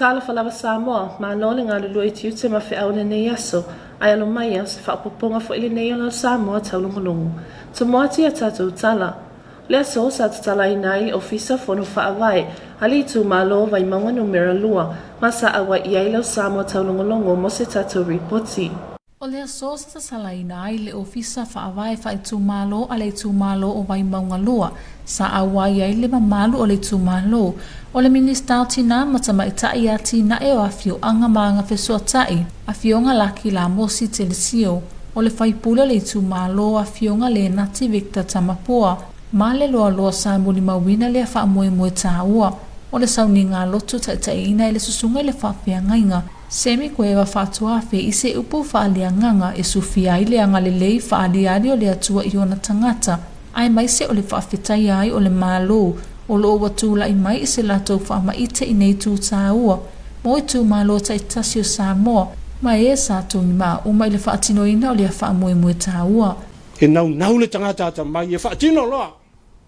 Talofa lava Samoa, malo le galulue i tiute ma feau i lenei aso, ae alo mai o se faaopoopoga foi lenei o lau Samoa taulogologo. Tomo atu i a tatou tala. O le aso sa tatalaina ai Ofisa Fono Faavae a le itumalo o Vaimauga Numera 2, ma sa auai i ai lau Samoa taulogologo mo se tatou ripoti. O le aso sa tatalaina ai le Ofisa Faavae Faaitumalo a le itumalo o Vaimauga 2, sa auai ai le mamalu o le itumalo, o le Minisita o Tinā ma Tamaitai Atinae o Afioaga ma Agafesootai, Afioga Laki Lamosi Telesio, o le faipule o le itumalo Afioga Lenati Victor Tamapua, ma le loaloa sa mulimauina lea faamoemoe taua o le sauniga loto taitaiina e le susuga i le faafeagaiga Semi Kueva faatuafe i se upu faaleagaga e sufia ai le agalelei faaliali o le Atua i ona tagata, aemaise o le faafetaia ai o le Malo o lo o ua tulai mai i se latou faamaite i nei itu taua mo itumalo taitasi o Samoa ma e sa togimaa uma i le faatinoina o lea faamoemoe taua. E naunau le tagata atamai e faatino loa,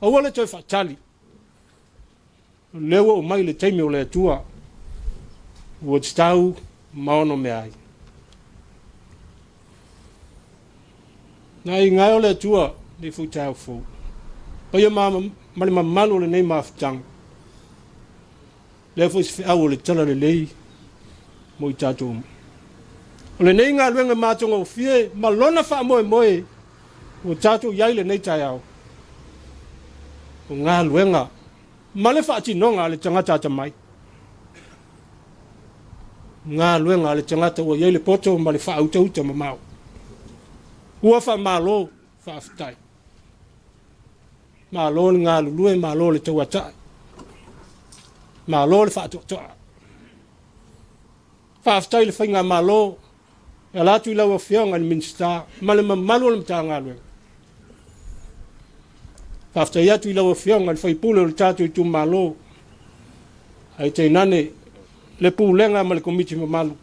aua le toe faatali. O lea ua oo mai le taimi o le Atua ua tatau ma ono mea ai. Na aiga e o le Atua nei foi taeao fou. Paia ma, ma le mamalu o lenei mafutaga. Lea foi se feau o le tala lelei mo i tatou uma. O lenei galuega matagofie ma lona faamoemoe ua tatou i ai lenei taeao, o galuega ma le faatinoga a le tagata atamai, galuega a le tagata ua i ai le poto ma le faautauta mamao. Ua faamalo, faafetai. Malo le galulue, malo le tauatai, malo le faatoatoa. Faafetai i le Faigamalo e ala atu i lau Afioga i le Minisita ma le mamalu o le Matagaluega. Faafetai atu i lau Afioga i le sui usufono o le tatou itumalo, ae tainane le Pulega ma le Komiti mamalu.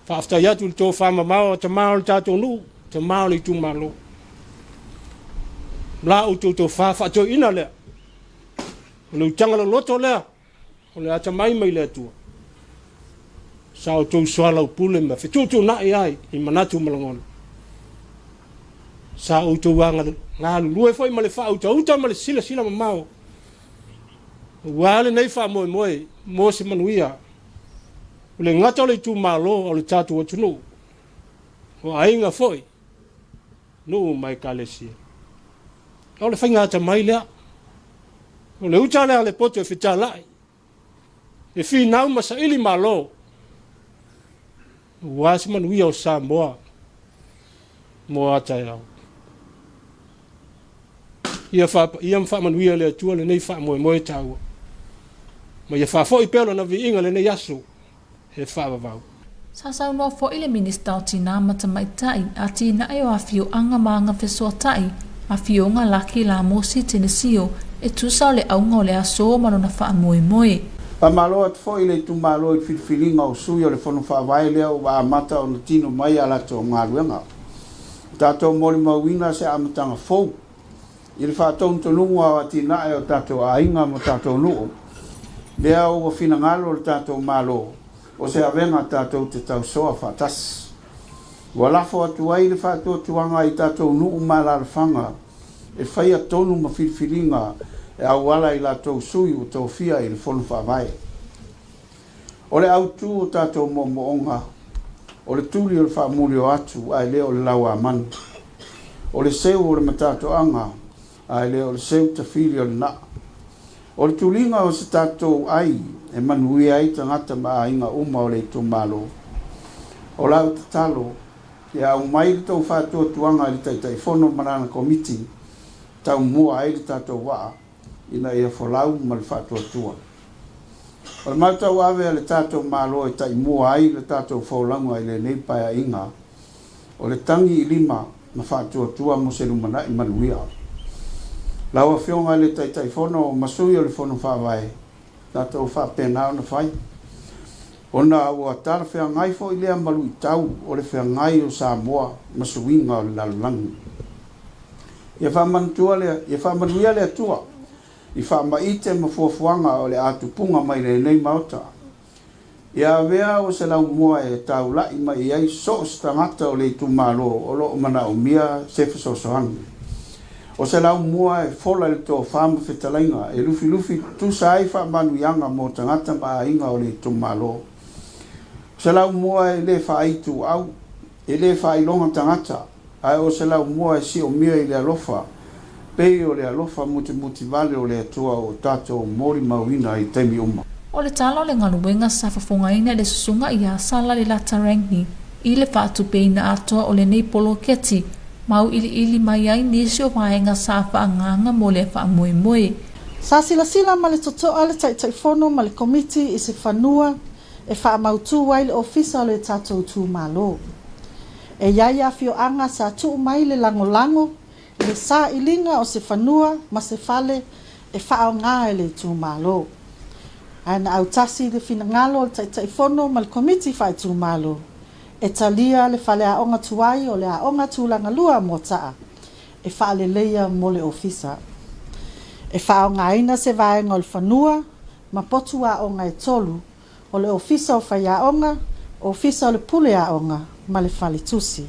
Faafetai atu i le tofa mamao a tama o le tatou nuu, tama o le itumalo. La outou tofa faatoeaina lea, o le utaga loloto lea, o le atamai mai le Atua. Sa outou soalaupule ma fetuutuunai ai i manatu ma lagona. Sa outou galulue foi ma le faautauta ma le silasila mamao aua lenei faamoemoe mo se manuia o le gata o le itumalo a o le tatou atunuu, o aiga foi, nuu ma ekalesia. O le faiga atamai lea. O le uta lea a le poto e fetalai, e finau ma saili malo, aua se manuia o Samoa mo a taeao. Ia faapaia ma faamanuia le Atua lenei faamoemoe taua, ma ia faafoi pea Lona viiga lenei aso e faavavau. Sa saunoa foi le Minista o Tinā ma Tamaitai, Atinae o Afioaga ma Agafesootai, Afioga Laki Lamosi Tenesio, e tusa o le auga o le aso ma lona faamoemoe. Faamalo atu foi i le itumalo i le filifiliga o sui o le Fono Faavae lea ua amata ona tino mai a latou galuega. Ua tatou molimauina se amataga fou i le faatonutonuga o atinae o tatou aiga ma tatou nuu, lea ua finagalo le tatou Malo o se avega tatou te tausoa faatasi. Ua lafo atu ai le faatuatuaga i tatou nuu ma alaalafaga e faia tonu ma filifiliga e auala i latou sui ua tofia i le Fono Faavae. O le autu o tatou moomooga, o le tuli o le faamuli o atu ae le o le lauamanu. O le seu o le matatoaga ae le o le seu tafili o le naa. O le tuliga o se tatou ai e manuia ai tagata ma aiga uma o le itumalo. O lau tatalo, ia aumai le tou faatuatuaga i le Taitaifono ma lana Komiti, taumua ai le tatou vaa ina ia folau ma le faatuatua. O le matauave a le tatou Malo e taimua ai le tatou folauga i lenei paeaiga, o le tagi i lima ma faatuatua mo se lumanai manuia. Lau Afioga i le Taitaifono ma sui o le Fono Faavae, tatou faapena ona fai, ona ua talafeagai foi lea ma luitau o le feagai o Samoa ma suiga o le lalolagi. Ia faamanatua le, ia faamanuia le Atua. i faamaite ma fuafuaga o le a tupuga mai lenei Maota. Ia avea o se laumua e taula'i mai i ai so o se tagata o le itumalo o lo o manaomia se fesoasoani. O se laumua e fola i le tofa ma fetalaiga e lufilufi tutusa ai faamanuiaga mo tagata ma aiga o le itumalo. O se laumua e le faaituau, e le faailoga tagata, Ae o se laumua e siomia i le alofa, pei o le alofa mutimutivale o le Atua o tatou molimauina i taimi uma. O le tala o le galuega sa fofogaina e le Susuga ia Sala Lelata Rangi i le faatupeina atoa o lenei poloketi, ma auiliili mai ai nisi o vaega sa faaagaaga mo lea faamoemoe. Sa silasila ma le totoa le Taitaifono ma le Komiti i se fanua e faamautū ai le Ofisa o le tatou itumalo. E i ai afioaga sa tuu mai le lagolago i le sailiga o se fanua ma se fale e faaaoga e le itumalo. Ae na autasi le finagalo o le Taitaifono ma le Komiti Faaitumalo e talia le faleaoga tuai o le Aoga Tulagalua a Moataa e faaleleia mo le Ofisa. E faaaogaina se vaega o le fanua ma potu aoga e tolu o le Ofisa o Faiaoga, Ofisa o le Pule Aoga ma le Fale Tusi,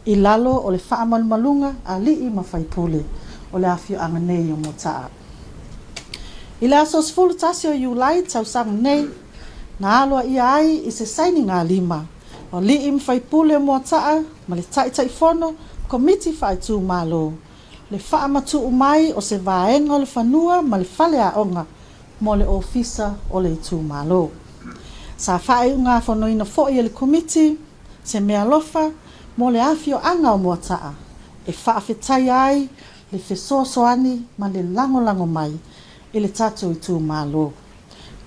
i lalo o le faamalumaluga a alii ma faipule o le afioaga nei o Motaa. I le aso 11 o Iulai tausaga nei, na aloaia ai i se sainigalima o alii ma faipule o Moataa ma le Taitaifono Komiti Faaitumalo le faamatuu mai o se vaega o le fanua ma le faleaoga mo le Ofisa o le Itumalo. Sa faaiugafonoina foi e le Komiti se meaalofa mo le afioaga o Moataa e faafetaia ai le fesoasoani ma le lagolago mai i le tatou itumalo.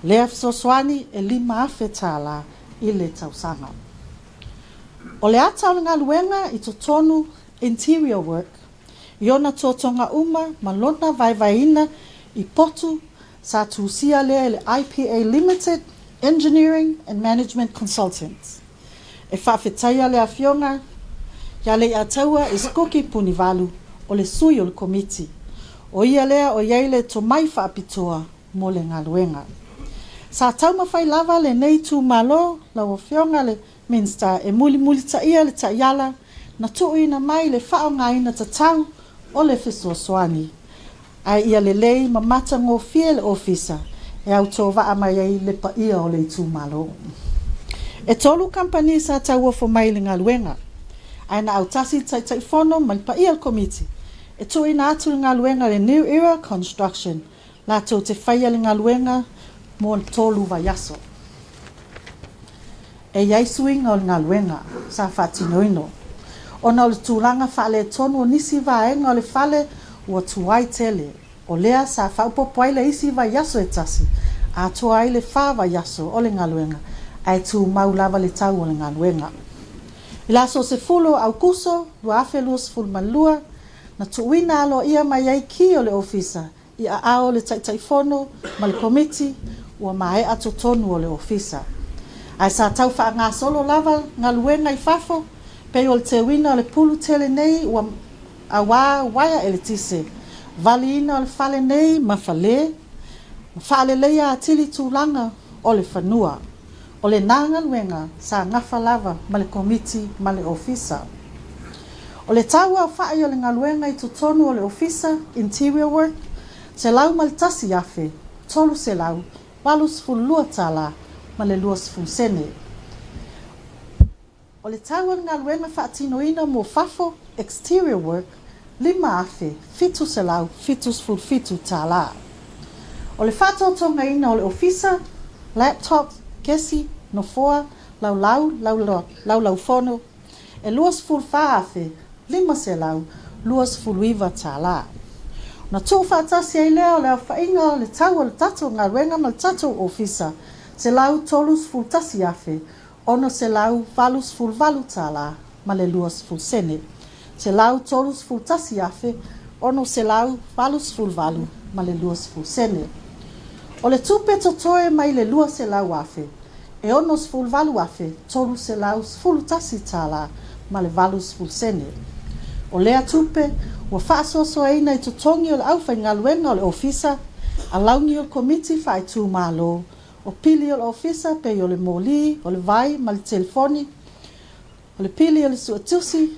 Lea fesoasoani e $5,000 i le tausaga. O le ata o le galuega i totonu, interior work, i ona totoga uma ma lona vaevaeina i potu sa tusia lea e le IPA Limited Engineering and Management Consultants. E faafetaia le Afioga ia Leiataua Isikuki Punivalu o le sui o le Komiti. O ia lea o i ai le tomai faapitoa mo le galuega. Sa taumafai lava lenei itumalo, lau Afioga le Minsta e mulimulitaia le taiala na tuuina mai le faaaogaina tatau o le fesoasoani, ae ia lelei ma matagofie le ofisa e autovaa mai ai le paia o le itumalo. E tolu kamupani sa tauofo mai i le galuega, ae na autasi le Taitaifono ma le paia o le Komiti e tuuina atu le galuega i le New Era Construction latou te faia le galuega mo le tolu vaiaso. E i ai suiga o le galuega sa faatinoina ona o le tulaga faaletonu o nisi vaega o le fale ua tuai tele, o lea sa faaopoopo ai le isi vaiaso e tasi, atoa ai le fa vaiaso o le galuega, ae tumau lava le tau o le galuega. I le aso 10 o Aukuso 2022, na tuuina aloaia mai ai ki o le ofisa I aao o le Taitaifono ma le Komiti, ua maea totonu o le Ofisa. Ae sa tau faagasolo lava galuega i fafo, pei o le teuina o le pulu tele nei ua auā uaea eletise, valiina o le fale nei ma fale, ma faaleleia atili tulaga o le fanua. O lenā galuega sa gafa lava ma le Komiti ma le Ofisa. O le tau aofai o le galuega i totonu o le Ofisa, Interior Work, $101,382 ma le 20 sene. O le tau o le galuega faatinoina mo fafo, exterior work, $5,777. O le faatotogaina o le ofisa, laptop, kesi, nofoa, laulau, laulaufono, e $24,529. Ona tuufaatasi ai lea o le aofaiga o le tau o le tatou galuega ma le tatou ofisa, $131,000 $688 ma le 20 sene, $131,688 ma le 20 sene. O le tupe totoe mai le $200,000, e $68,311 ma le 80 sene. O lea tupe ua faasoasoaina i totogi o le aufaigaluega o le Ofisa, Alauni o le Komiti Faaitumalo, o pili o le Ofisa pei o le moli, o le vai ma le telefoni, o le pili o le suetusi,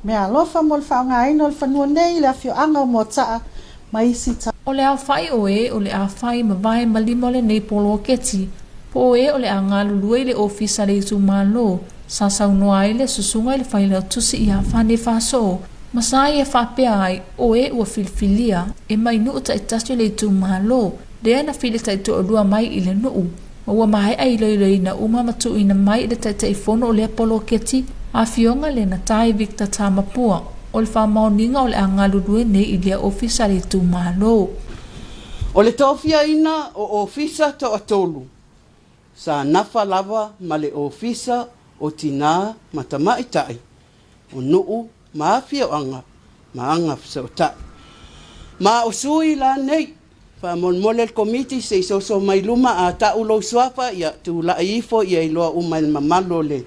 meaalofa mo le faaaogaina o le fanua nei i le afioaga o Moataa ma isi O le aofai o e o le a fai ma vae ma lima o lenei poloketi, po o e o le a galulue i le ofisa a le itumalo, sa saunoa ai le susuga i le Failautusi ia Fane Faasoo, ma sa ia faapea ai o e ua filifilia e mai nuu taitasi o le itumalo, lea na fili taitoalua mai i le nuu, ma ua maea iloiloina uma ma tuuina mai i le Taitaifono o lea poloketi, Afioga Lenatai Victor Tamapua, o le faamaoniga o le a galulue nei i lea ofisa a le itumalo. O le tofiaina o ofisa toatolu, sa nafa lava ma le Ofisa o Tinā ma Tamaitai o Nuu ma Afioaga ma Agafesootai. Ma o sui la nei, faamolemole le Komiti se i soso mai luma a ta'u lou suafa ia tulai ifo ia iloa uma e le mamalu o le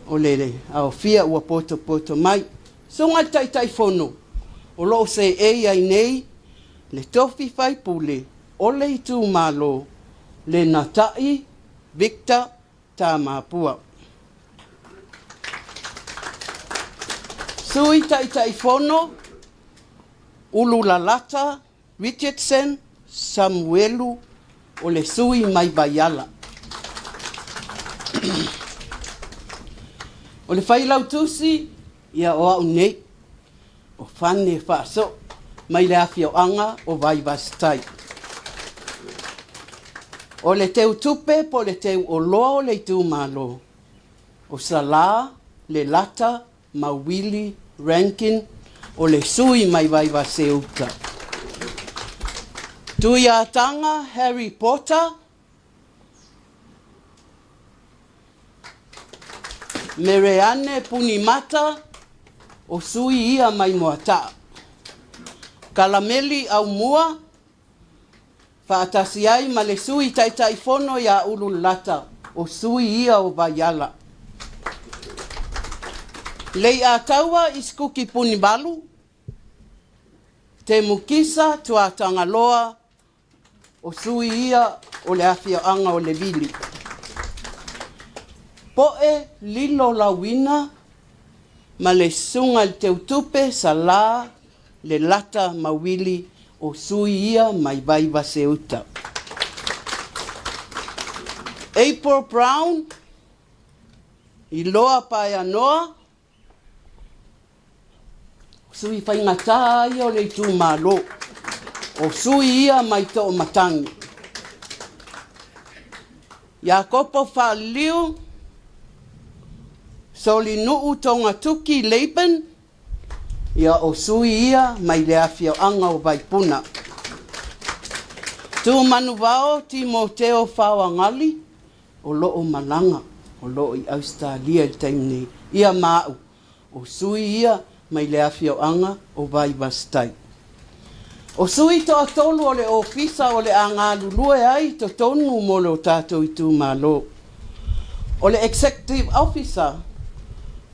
o le aofia ua potopoto mai. Susuga i le Taitaifono, o lo o seei ai nei le tofi faipule o le itumalo Lenata'i Victor Tamapua. Sui Taitaifono, Ululalata Richardson Samuelu o le sui mai Vaiala. O le Failautusi, ia o au nei, o Fane Faasoo mai le afioaga o Vaivasitai. O le teutupe po o le teuoloa o le itumalo, o Salā Lelata ma Willie Rankin o le sui mai Vaivaseuta. Tuiataga Harry Potter, Mereane Punimata, o sui ia mai Moataa. Kalameli Aumua, faatasi ai ma le Sui Taitaifono ia Ululalata, o sui ia o Vaiala. Lei'ataua Isikuki Punivalu, Temukisa Tuatagaloa, O sui ia o le afioaga o Levili. Poe lilo lauina ma le susuga i le teutupe Salā Lelata Mauili o sui ia mai Vaivaseuta. April Brown, Iloa Paeanoa, O sui faigata ia o le itumalo. O sui ia mai Toomatangi. Iakopo Faaliliu, Solinuu Togatuki Laban, ia o sui ia mai le afioaga o Vaipuna. Tumanuvao Timoteo Faoagali, o lo o malaga, o lo o i Ausetalia i le taimi nei, ia ma au, o sui ia mai le afioaga o Vaivasitai. O sui toatolu o le ofisa o le a galulue ai i totonu mo lo tatou itumalo. O le Executive Officer,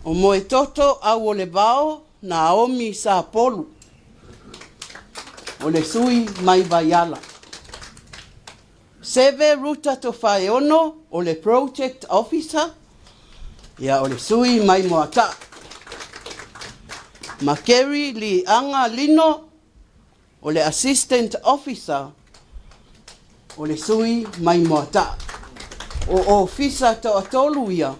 o Moetoto Auolevao Naomi Sapolu, o le sui mai Vaiala. Seve Ruta Tofaeono o le Project Officer, ia o le sui mai Moataa. Ma Kerry Liaga Lino o le Assistant Officer o le sui mai Moataa. O ofisa toatolu ia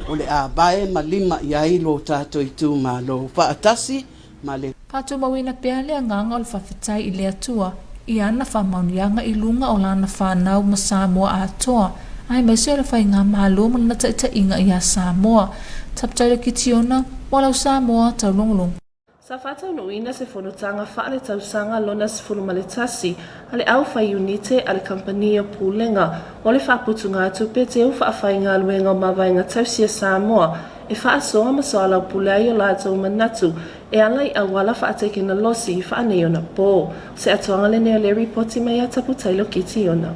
o le a vae ma lima i ai lo tatou itumalo faatasi ma le. Faatumauina pea le agaga o le faafetai i le Atua i ana faamaoniaga i luga o lana fanau ma Samoa atoa, aemaise o le faigamalo ma lana taitaiga iā Samoa. Taputaila Kitiona, Walau Samoa, Taulogologo. Sa faataunuuina se fonotaga faaletausaga lona 11 a le au fai iunite a le Kamupani o Pulega mo le Faaputugatupe Teu Faafaigaluega o Mavaega Tausia Samoa e faasoa ma soalaupule ai o latou manatu e ala i auala faatekenalosi faaneionapo. O se atoaga lenei o le ripoti mai a Taputailo Kitiona.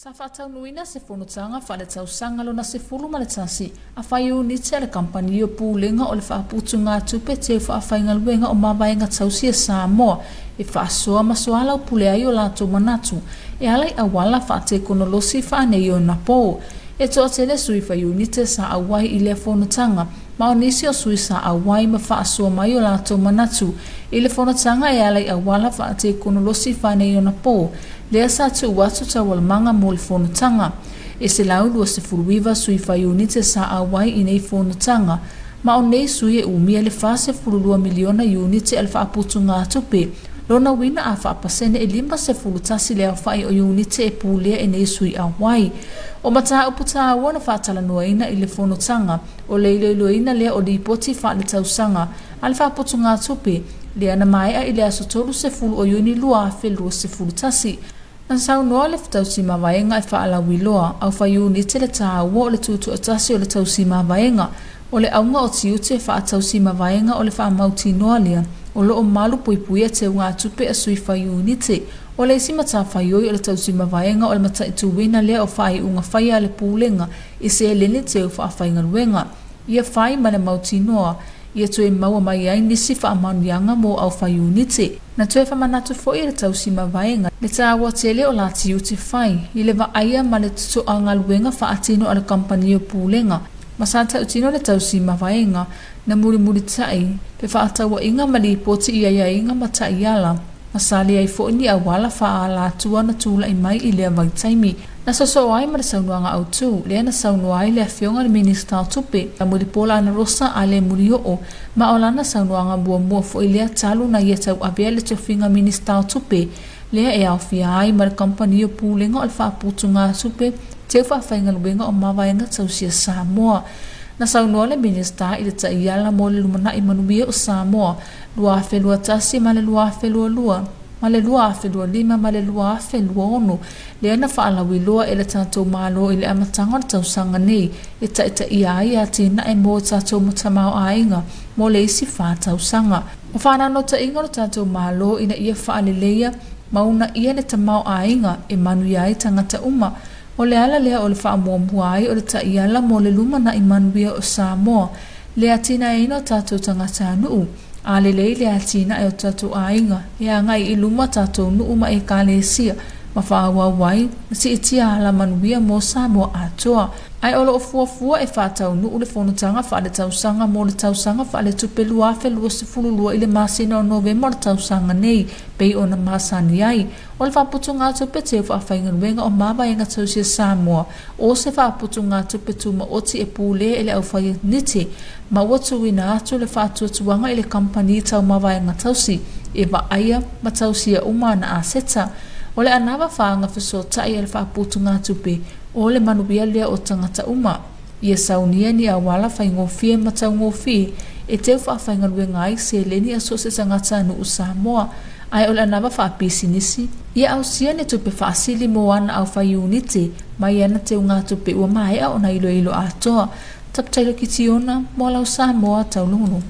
Sa faataunuuina se fonotaga faaletausaga lona 11 a faiunite a le Kamupani o Pulega o le Faaputugatupe Teu Faafaigaluega o Mavaega Tausi a Samoa e faasoa ma soalaupule ai o latou manatu e ala i auala faatekonolosi faaneionapo. E toatele sui faiunite sa auai i lea fonotaga ma o nisi o sui sa auai ma faasoa mai o latou manatu i le fonotaga e ala i auala faatekonolosi faaneionapo lea sa tuu atu taualamaga mo le fonotaga. E 129 sui faiunite sa auai i nei fonotaga, ma o nei sui e umia le 42 miliona iunite a le faaputugatupe, lona uiga a faapasene e 51 le aofai o iunite e pulea e nei sui auai. O mataupu taua na faatalanoaina i le fonotaga, o le iloiloina lea o lipoti faaletausaga a le faaputugatupe, lea na maea i le aso 30 o Iuni 2021. Na saunoa le tausimavaega e faalauiloa aufaiunite le taua o le tutoatasi o le tausimavaega, o le auga o tiute faatausimavaega o le faamautinoa lea o lo o malu puipuia teugatupe a sui faiunite. O le isi matafaioi o le tausimavaega o le mataituina lea o faaiuga faia a le Pulega i seleni teu faafaigaluega. Ia fai ma le mautinoa ia toe maua mai ai nisi faamanuiaga mo aufaiunite. Na toe faamanatu foi e le tausimavaega le taua tele o la tiute fai i le vaaia ma le totoa galuega faatino a le kamupani o Pulega ma sa tautino le tausimavaega na mulimulitai fefaatauaiga ma lipoti i aiaiga ma taiala ma sa leai foi ni auala faaalatua na tulai mai i lea vaitaimi. Na sosoo ai ma le saunoaga autu, lea na saunoa ai le Afioga i le Minisita o Tupe, a Mulipola Anarosa Ale Mulioo, ma o lana saunoaga muamua foi lea talu na ia tauavea le tofiga Minisita o Tupe, lea e aofia ai ma le Kamupani o Pulega o le Faaputugatupe Teu Faafaigaluega o Mavaega Tausia Samoa. Na saunoa le Minisita i le taiala mo le lumanai manuia o Samoa 2021 ma le 2022, ma le 2025 ma le 2026, lea na faalauiloa e le tatou Malo i le amataga o le tausaga nei e taitaia ai atinae mo tatou matamaoaiga mo le isi 4 tausaga. O faanaunautaiga o le tatou Malo ina ia faaleleia ma uunaia le tamaoaiga e manuia ai tagata uma, o le ala lea o le faamuamua ai o le taiala mo le lumanai manuia o Samoa, le atinaeina o tatou tagatanuu, A lelei le atinae o tatou aiga, e agai i luma tatou nuu ma ekalesia, ma faaauau ai ma siitia alamanuia mo Samoa atoa. Ae o lo o fuafua e faataunuu le fonotaga faaletausaga mo le tausaga faaletupe 2022 i le masina o Novema o le tausaga nei, pei ona masani ai. O le faaputugatupe teu faafaigaluega o Mavaega Tausia Samoa, o se faaputugatupe tumaoti e pulea e le aufaiunite ma ua tuuina atu le faatuatuaga i le kamupani taumavaega tausi e vaaia ma tausia uma ana aseta. O le anava whaanga fesootai a le faaputugatupe o le manuia lea o tagata uma. Ia saunia ni auala faigofie ma taugofie e teu faafaigaluega ai seleni a so o se tagata nuu Samoa, ae o le anava faapisinisi, ia ausia ni tupe faasili mo ana aufaiunite mai ana teugatupe ua maea ona iloilo atoa. Taputailo Kitiona, mo lau Samoa taulogologo.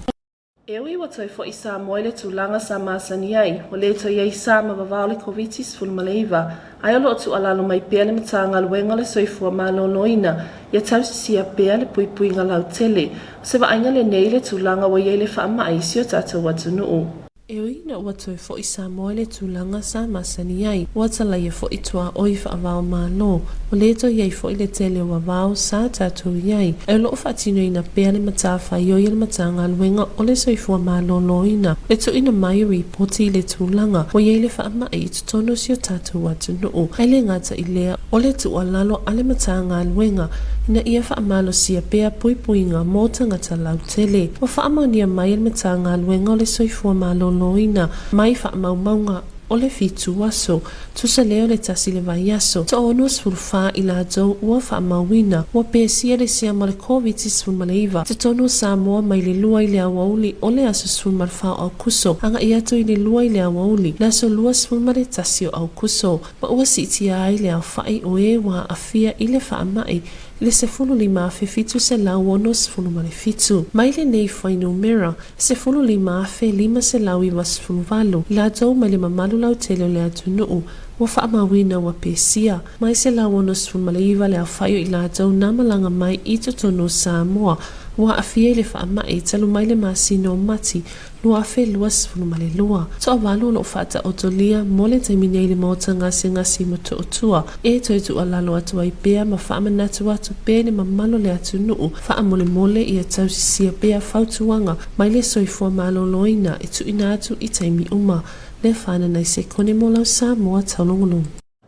E ui ua toe foi Samoa i le tulaga sa masani ai, ua le toe i ai sa ma vavao le Koviti-19, ae o lo o tuualalo mai pea le Matagaluega o le Soifua Maloloina ia tausisia pea le puipuiga lautele. O se vaaiga lenei i le tulaga ua i ai le faamai i si o tatou atunuu. E ui ina ua toe foi Samoa i le tulaga sa masani ai, ua talaia foi tuaoi faava-o-Malo, ua le toe i ai foi le tele o vavao sa tatou i ai, ae o lo o faatinoina pea le matafaioi a le Matagaluega o le Soifua Maloloina le tuuina mai o ripoti i le tulaga ua i ai le faamai i totonu o si o tatou atunuu. Ae le gata i lea, o le tuualalo a le Matagaluega ina ia faamalosia pea puipuiga mo tagata lautele. Ua faamaonia mai e le Matagaluega o le Soifua Maloloina mai faamaumauga o le 7 aso, tusa lea o le tasi le vaiaso, toa 64 i latou ua faamauina ua pesia le siama o le Koviti-19 i totonu o Samoa mai le 2 i le aoauli o le aso 14 o Aokuso agai atu i le 2 i le aoauli le aso 21 o Aokuso, ma ua siitia ai le aofai o e ua aafia i le faamai. i le 15,767. Mai lenei fuainumera, 15,598 i latou mai le mamalu lautele o le atunuu ua faamauina ua pesia, mai 169 le aofai o i latou na malaga mai i totonu o Samoa ua aafia i le faamai talu mai le masina o Mati 2022. Toavalu o lo o faataotolia mo le taimi nei i le Maota Gasegase i Motootua e toe tuualalo atu ai pea ma faamanatu atu pea i le mamalu o le atunuu faamolemole ia tausisia pea fautuaga mai le soifua maloloina e tuuina atu i taimi uma. Lea whananai sekone mo lau Samoa taulogologo.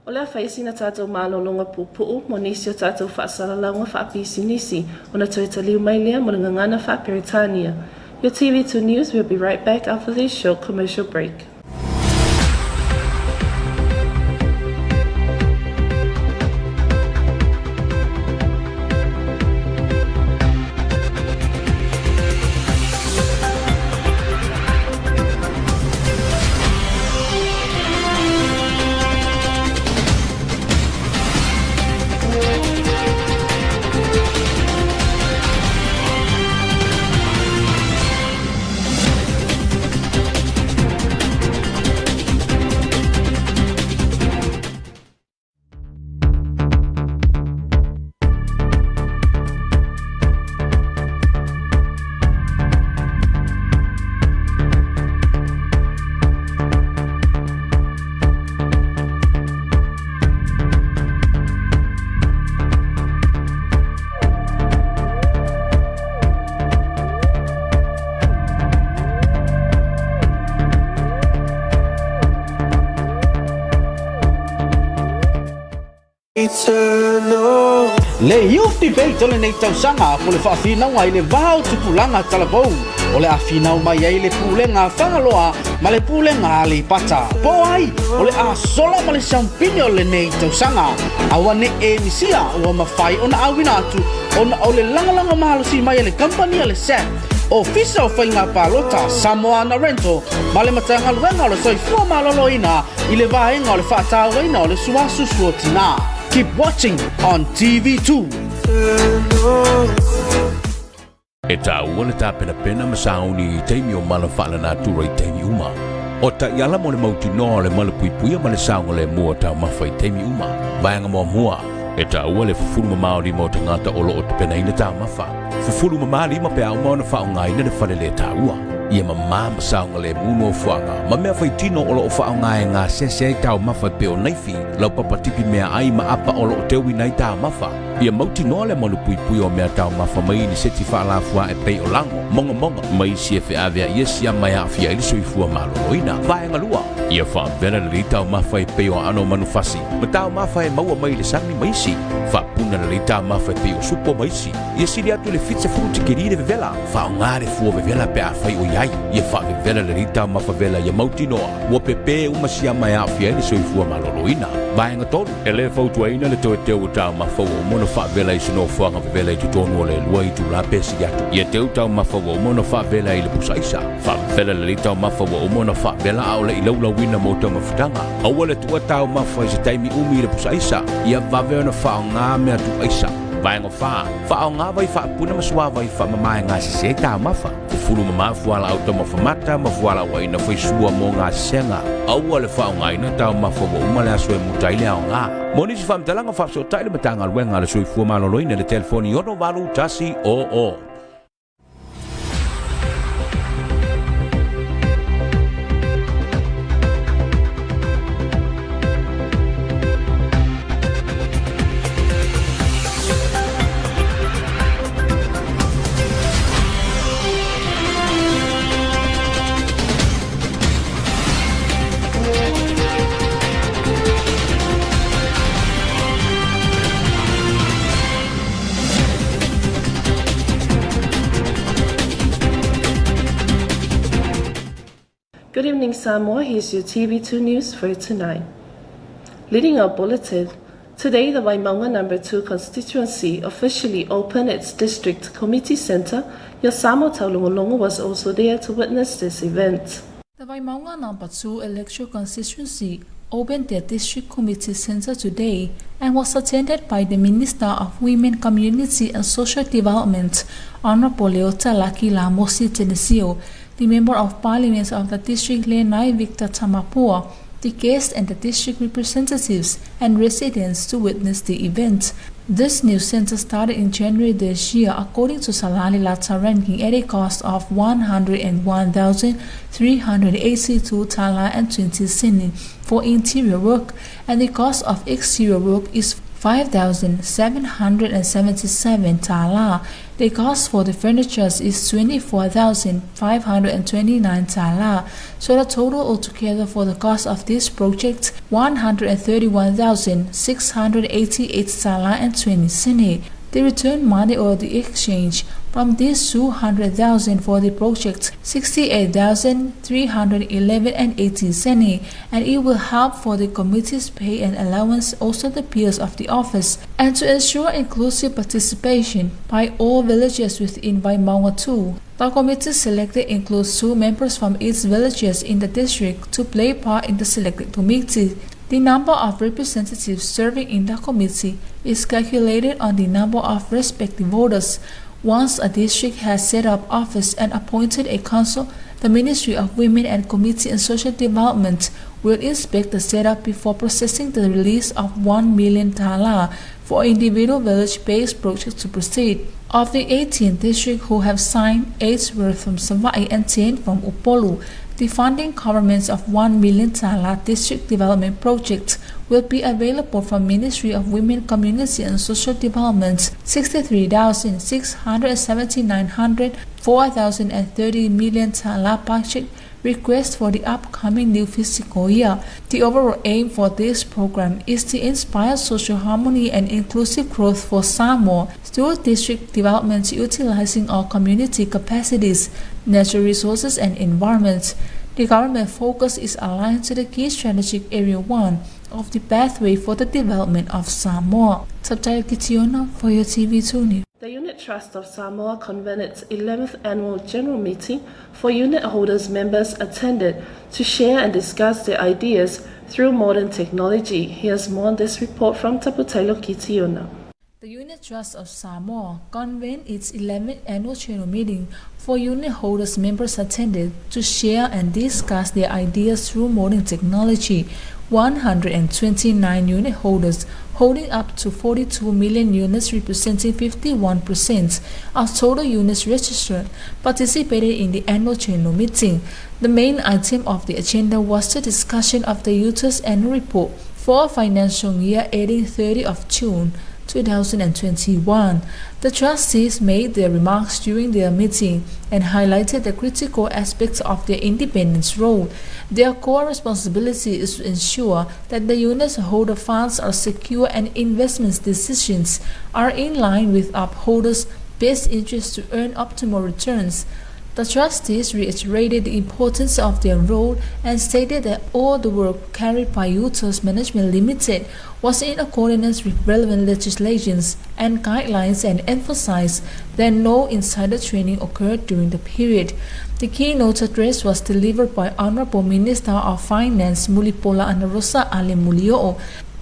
O le a fai sina tatou malologa puupuu mo nisi o tatou faasalalauga faapisinisi ona toe taliu mai lea mo le gagana faa-Peretania. Your TV2 News will be right back after this short commercial break. Le Youth Debate o lenei tausaga po le faafinauga i le va o tupulaga talavou o le a finau mai ai le Pulega a Fagaloa ma le Pulega a Aleipata. Po o ai o le a sola ma le siampini o lenei tausaga. Aua ne i e misia ua mafai ona auina atu ona o le lagolago malosi mai a le kamupani a le SAP, Ofisa o Faiga Palota, Samoana Rental ma le Matagaluega o le Soifua Maloloina i le vaega o le faatauaina o le suasusu o tina. Keep watching on TV2. E taua le tapenapena ma sauni i taimi o mala faalenatura i taimi uma. O taiala mo le mautinoa o le malupuipuia ma le saogalemu o taumafa i taimi uma. Vaega muamua, E taua le fufulu mamao lima o tagata o lo o tapenaina taumafa. Fufulu mamā lima pe a uma ona faaaogaina le fale lē taua. Ia mamā ma saogalemu nofoaga ma mea faitino o lo o faaaoga e gasese ai taumafa e pei o naifi, laupapa tipi meaai ma apa o lo o teuina ai taumafa. Ia mautinoa le malupuipui o mea taumafa mai i ni seti faalafuaʻe pei o lago, mogamoga, ma isi e feaveaia siama e aafia ai le soifua maloloina. Vaega 2. Ia faavela lelei taumafa e pei o aano o manufasi, ma taumafa e maua mai i le sami ma isi. Faapuna lelei taumafa e pei o supo ma isi. Ia sili atu i le 70 tikeri le vevela. Faaaoga le fua vevela pe afai o i ai. Ia faavevela lelei taumafa vela ia mautinoa ua pepē uma siama e aafia ai le soifua maloloina. Vaega 3. E le fautuaina le toe teu o taumafa ua uma ona faavela i se nofoaga vevela i totonu o le 2 itula pe sili atu. Ia teu taumafa ua uma ona faavela i le pusa aisa. Faavela lelei taumafa ua uma ona faavela a o le i laulauina mo taumafataga. Aua le tuua taumafa i se taimi umi i le pusa aisa. Ia vave ona faaaoga mea tuu aisa. Vaega 4, Faaaoga vai faapuna ma suavai faamama e gasese ai taumafa. Fufulu mama fualaau taumafa mata ma fualaau aina faisua mo gasesega. Aua le faaaogaina taumafa ua uma le aso e muta ai le aoga. Mo nisi faamatalaga, faafesootai le Matagaluega a le Soifua Maloloina i le telefoni 681 00. Good evening Samoa, here's your TV2 news for tonight. Leading our bulletin, today the Vaimauga number 2 constituency officially opened its district committee center. Your Samoa Taulongolongo was also there to witness this event. The Vaimauga number 2 electoral constituency opened their district committee center today and was attended by the Minister of Women, Community and Social Development, Honorable Leota Laki Mosi Tenesio, the Member of Parliament of the District Lenai Victor Tamapua, the guests and the district representatives and residents to witness the event. This new center started in January this year, according to Salani Lata ranking at a cost of 101,382 tala and 20 sini for interior work, and the cost of exterior work is 5,777 tala. The cost for the furniture is 24,529 tala. So the total altogether for the cost of this project 131,688 tala and 20 sini. The return money or the exchange from this 200,000 for the project 68,311 and 80 seni, and it will help for the committee's pay and allowance, also the peers of the office, and to ensure inclusive participation by all villages within Vaimauga 2. The committee selected includes 2 members from each villages in the district to play part in the selected committee. The number of representatives serving in the committee is calculated on the number of respective voters. Once a district has set up office and appointed a council, the Ministry of Women and Community and Social Development will inspect the setup before processing the release of 1 million tala for individual village-based projects to proceed. Of the 18 districts who have signed, 8 were from Savaii and 10 from Upolu. The funding governments of 1 million tala district development projects will be available from Ministry of Women, Community and Social Development 63,679 4,030 million tala budget request for the upcoming new fiscal year. The overall aim for this program is to inspire social harmony and inclusive growth for Samoa through district development utilizing our community capacities, natural resources and environment. The government focus is aligned to the key strategic area 1 of the pathway for the development of Samoa. Subtitle Kitiona for your TV2 News. The Unit Trust of Samoa convened its 11th annual general meeting for unit holders members attended to share and discuss their ideas through modern technology. Here's more on this report from Taputailo Kitiona. The Unit Trust of Samoa convened its 11th annual general meeting for unit holders members attended to share and discuss their ideas through modern technology. 129 unit holders holding up to 42 million units representing 51% of total units registered participated in the annual general meeting. The main item of the agenda was the discussion of the UTA's annual report for financial year ending 30 of June 2021. The trustees made their remarks during their meeting and highlighted the critical aspects of their independence role. Their core responsibility is to ensure that the unit's holder funds are secure and investment decisions are in line with upholders' best interests to earn optimal returns. The trustees reiterated the importance of their role and stated that all the work carried by UTAS Management Limited was in accordance with relevant legislations and guidelines and emphasized that no insider trading occurred during the period. The keynote address was delivered by Honorable Minister of Finance Mulipola Anarosa Ale Mulio.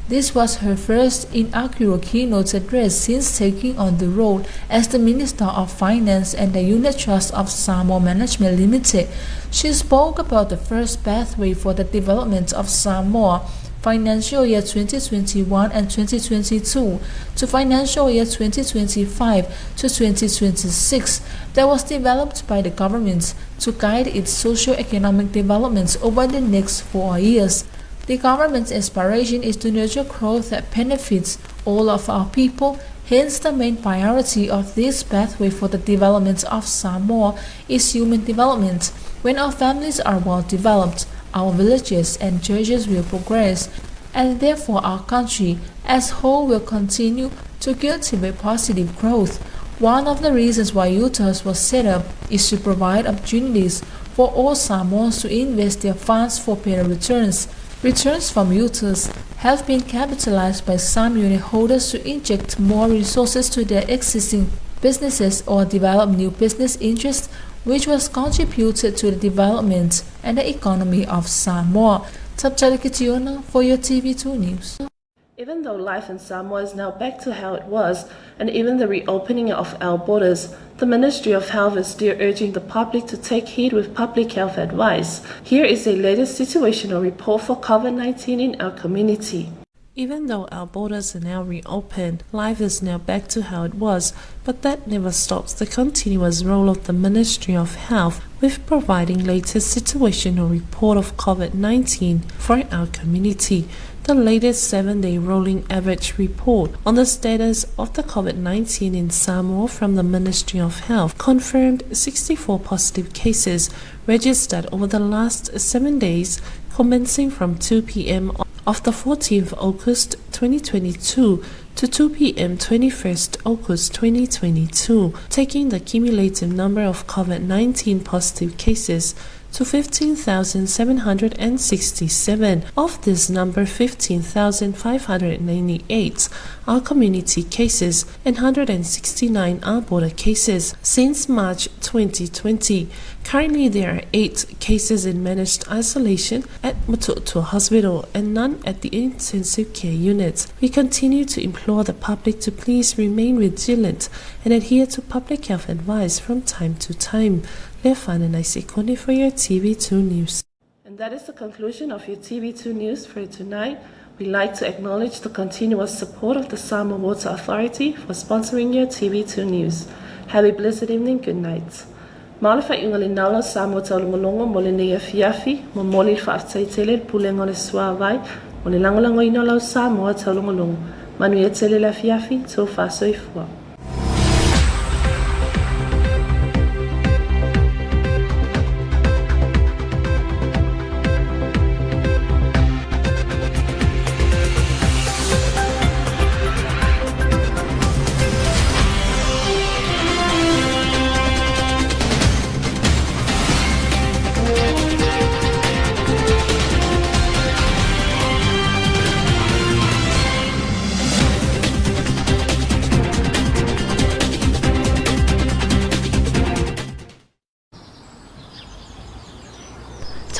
This was her first inaugural keynote address since taking on the role as the Minister of Finance and the Unit Trust of Samoa Management Limited. She spoke about the first pathway for the development of Samoa, financial year 2021 and 2022 to financial year 2025 to 2026 that was developed by the government to guide its socio-economic development over the next 4 years. The government's aspiration is to nurture growth that benefits all of our people. Hence, the main priority of this pathway for the development of Samoa is human development. When our families are well developed, our villages and churches will progress, and therefore our country as whole will continue to cultivate positive growth. One of the reasons why UTAS was set up is to provide opportunities for all Samoans to invest their funds for better returns. Returns from UTAS have been capitalized by some unit holders to inject more resources to their existing businesses or develop new business interests, which was contributed to the development and the economy of Samoa. Taptala Kitiona for your TV2 News. Even though life in Samoa is now back to how it was, and even the reopening of our borders, the Ministry of Health is still urging the public to take heed with public health advice. Here is a latest situational report for COVID-19 in our community. Even though our borders are now reopened, life is now back to how it was, but that never stops the continuous role of the Ministry of Health with providing latest situational report of COVID-19 for our community. The latest 7-day rolling average report on the status of the COVID-19 in Samoa from the Ministry of Health confirmed 64 positive cases registered over the last 7 days, commencing from 2 p.m. of the 14th August 2022 to 2 p.m. 21st August 2022, taking the cumulative number of COVID-19 positive cases to 15,767. Of this number, 15,598 are community cases and 169 are border cases. Since March 2020, currently there are 8 cases in managed isolation at Motootua Hospital and none at the intensive care unit. We continue to implore the public to please remain vigilant and adhere to public health advice from time to time. Lefana Naisekone for your TV2 News. And that is the conclusion of your TV2 News for tonight. We'd like to acknowledge the continuous support of the Samoa Water Authority for sponsoring your TV2 News. Have a blessed evening. Good night. Ma o le faaiuga lena o lau Samoa taulogologo mo lenei afiafi, momoli le faafetai tele i le Pulega o le Suavai mo le lagolagoina o lau Samoa taulogologo. Manuia tele le afiafi, tofa soifua.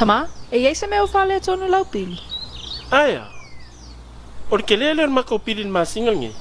Tama, e i ai se mea o faaletonu lau pili? Aea, o le kele lea o le makou pili i le masina lenei.